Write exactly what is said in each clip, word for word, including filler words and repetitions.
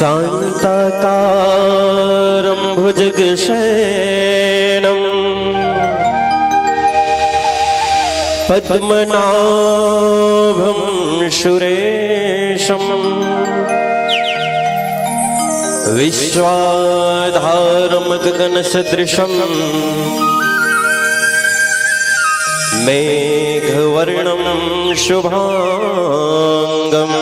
कान्ताकारं भुजगशयनं पद्मनाभं सुरेशं विश्वाधारं गगनसदृशं मेघवर्णं शुभांगं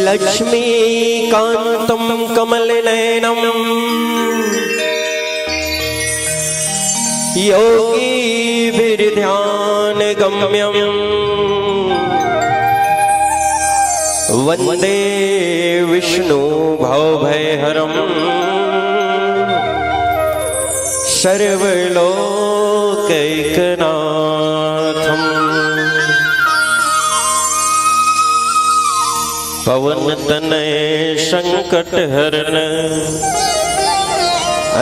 लक्ष्मीकान्तं कमलनयनं योगिभिर्ध्यानगम्यं वन्दे विष्णु भवभयहरं सर्वलोकैकनाथं। पवन तनय संकट हरण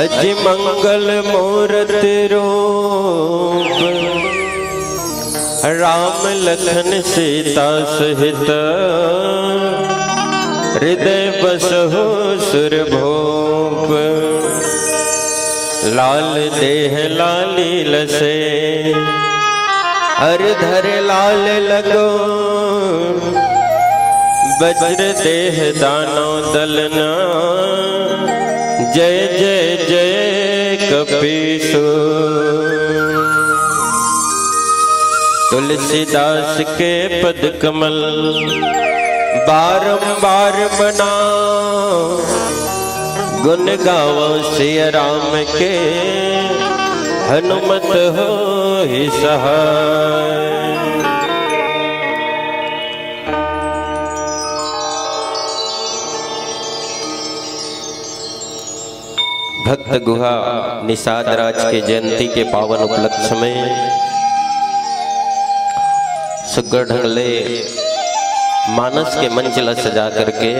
अजि मंगल मूरत रूप। राम लखन सीता सहित हृदय बसहु सुरभूप। लाल देह लाली लसे अर धर लाल लगो वज्र देह दानव दलना। जय जय जय कपीसु। तुलसीदास के पद कमल बारंबार मनाओ। गुण गावो सिया राम के हनुमत होहि सहाय। भक्त गुहा निषाद राज के जयंती के पावन उपलक्ष्य में सुग्घर ढंग ले मानस के मंच ला सजा करके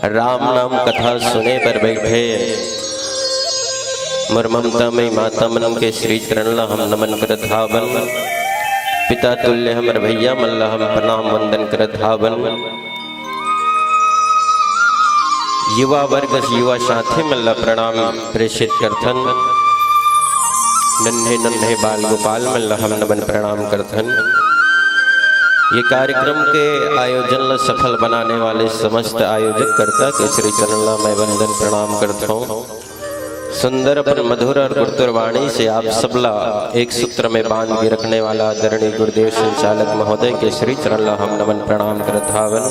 राम नाम कथा सुने बर बैठे मोर ममता मई माता मन के श्री चरण ला हम नमन करत हावन। पिता तुल्य हमर भैया मन ला हम प्रणाम वंदन करत हावन। युवा वर्ग, युवा साथी मन ला प्रणाम प्रेषित करथन। नन्हे नन्हे बाल गोपाल मन ला हम नमन प्रणाम करथन। ये कार्यक्रम के आयोजन ला सफल बनाने वाले समस्त आयोजक कर्ता के श्री चरण ला मैं वंदन प्रणाम करथौं। सुंदर अपन मधुर और गुरतुर वाणी से आप सबला एक सूत्र में बांध के रखने वाला आदरणीय गुरुदेव संचालक महोदय के श्री चरण ला हम नमन प्रणाम करत हावन।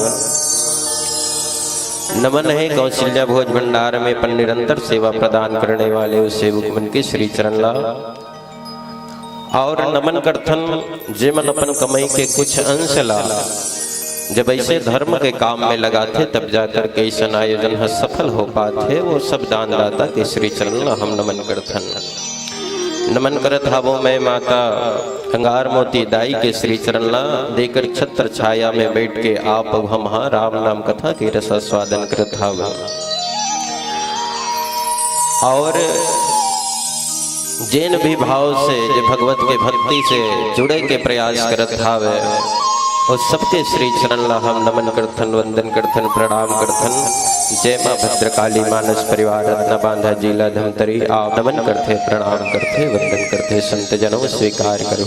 नमन है कौशल्या भोज भंडार में अपन निरंतर सेवा प्रदान करने वाले उस सेवक मन के श्री चरण ला। और नमन करथन, जेमन अपन कमाई के कुछ अंश ला जब ऐसे धर्म के काम में लगाथे, तब जाकर के ऐसन आयोजन ह सफल हो पाथे। वो सब दानदाता के श्री चरण ला हम नमन करथन। नमन करत हावो मैं माता अंगार मोती दाई के श्री चरण ला, देकर छत्र छाया में बैठ के आप अउ हम हा राम नाम कथा के रसास्वादन करत हावो। और जेन भी भाव से, जे भगवत के भक्ति से जुड़े के प्रयास करत हावे, वो सबके श्री चरण ला हम नमन करथन, वंदन करथन, प्रणाम करथन। जय माँ भद्रकाली, मानस परिवार रत्ना बांधा, जिला धमतरी, आप नमन करथे, प्रणाम करथे, वंदन करथे, संत जनों स्वीकार करो।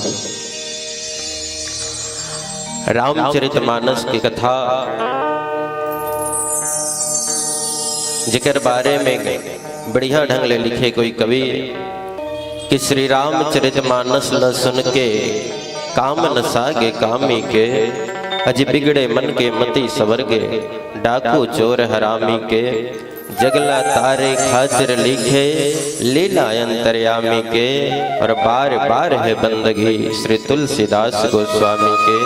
रामचरित मानस की कथा जेकर बारे में बढ़िया ढंग ले लिखे कोई कवि कि श्री रामचरित मानस ल सुन के काम न सागे कामी के, अज बिगड़े मन के मति सवरगे, डाकू चोर हरामी के, जगला तारे खातिर लिखे लीला अंतर्यामी के, और बार बार है बंदगी श्री तुलसीदास गोस्वामी के,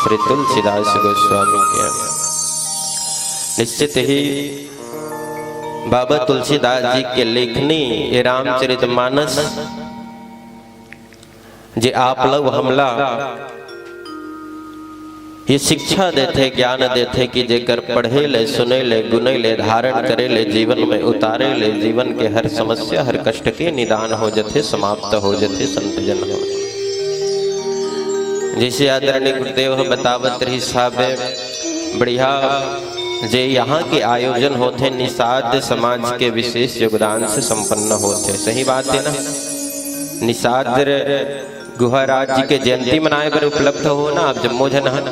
श्री तुलसीदास गोस्वामी के। निश्चित ही बाबा तुलसीदास जी के लेखनी ये रामचरित मानस जे आप लोग हमला ये शिक्षा देथे, ज्ञान देथे कि जेकर पढ़े ले, सुने ले, गुने ले, धारण करे ले, जीवन में उतारे ले, जीवन के हर समस्या, हर कष्ट के निदान हो जथे, समाप्त हो जथे, संत जन हो। जैसे आदरणीय गुरुदेव ह बतावत रहिस हाबे, बढ़िया जे यहाँ के आयोजन होथे, निषाद समाज के विशेष योगदान से संपन्न होथे। सही बात है ना? निषाद गुहा राज जी के जयंती मनाए बर उपलब्ध हो ना आप जम्मो झन ह।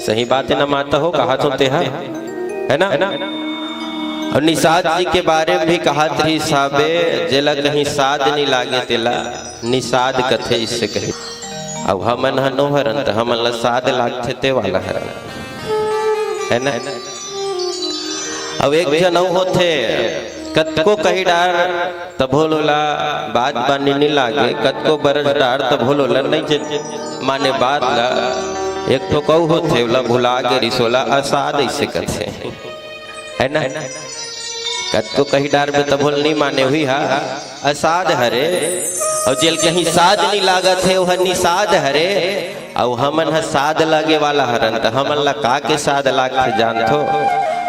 सही बात है ना माता हो, कहा तो ते ह, है ना? और निषाद जी के बारे में भी कहा तरी साबे, जेला कहीं साद नहीं लागे तेला निषाद कथे, इससे कही। अब हमन ह नोहरन त हमन ला साद लागथे ते वाला हरन, है ना? अब एक झन अउ होथे, कतको कही डार तभो लोला बात बानी नी लागे, कतको बरस डार तभो लोला नहीं जे माने बात ला। एक ठो कऊ होथे, ओला भुला गे रिसोला असाद ऐसे कथे, है ना? कतको कही डार में तभो ल नहीं माने हुई हा, असाद हरे। और जेल कहीं साद नहीं लागत है, वह निषाद हरे। अउ हमन ह साद लागे वाला हरन, त हमन ला का के साद लागथे जानथो?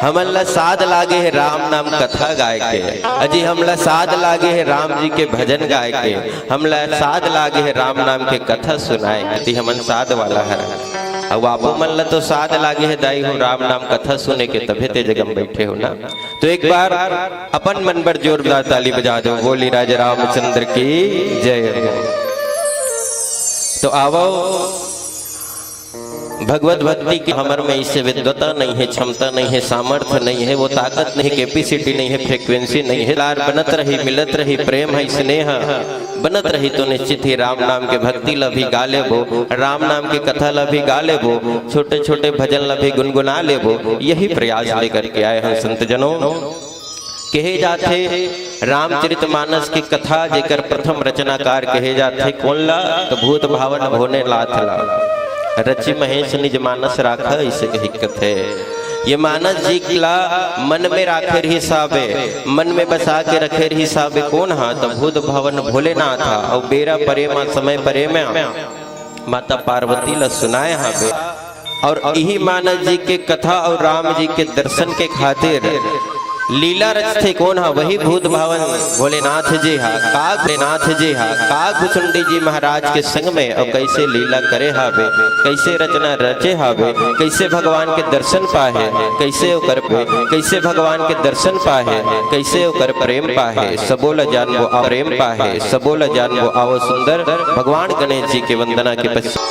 हमन ला साद लागे हे राम नाम कथा गाय के। अजी, हमला साद लागे हे राम जी के भजन गाय के। हमला साद लागे हे राम नाम के कथा सुनाए के, ती हमन साद वाला हरन। अउ आपो मन ला तो साद लागे हे दाई हो राम नाम कथा सुने के, तभे ते जगह में बैठे हो ना। तो एक बार अपन मन बर जोरदार ताली बजा दो, बोली राजा रामचंद्र की जय हो। तो आवो, भगवत भक्ति के हमर में इसे विद्वता नहीं है, क्षमता नहीं है, सामर्थ्य नहीं है, वो ताकत नहीं, कैपेसिटी नहीं है, फ्रीक्वेंसी नहीं है। लार बनत रही, मिलत रही, प्रेम है, स्नेह बनत रही, तो निश्चित ही राम नाम के भक्ति ला भी गा लेबो, राम नाम के कथा ला भी गा लेबो, छोटे छोटे भजन ला भी गुनगुना लेबो। यही प्रयास लेकर के आए हैं संत जनों। कहे जाथे रामचरित मानस की कथा, जेकर प्रथम रचनाकार कहे जाथे कोन ला, तो भूत भावन भोलेनाथ ला। रचि महेश निज मानस राखा, इसे कही कथे। ये मानस जी ला मन में राखे रही साबे, मन में बसा के रखे रही साबे कोन हा, तो भूत भावन भोलेनाथ हा। और बेरा परे मा, समय परे मा माता पार्वती ला सुनाए हाबे। और इही मानस जी के कथा और राम जी के दर्शन के खातिर लीला रचथे कोन हा, वही भूत भावन भोलेनाथ जी हा। का भोलेनाथ जी हा, का भुचुंडी जी महाराज के संग में और कैसे लीला करे हाबे, कैसे रचना रचे हाबे, कैसे भगवान के दर्शन पाहे, कैसे ओकर पे, कैसे भगवान के दर्शन पाहे, कैसे ओकर प्रेम पाहे, सबो ला जानबो आ प्रेम पाहे, सबो ला जानबो। आवो सुंदर भगवान गणेश जी के वंदना के पश्चात।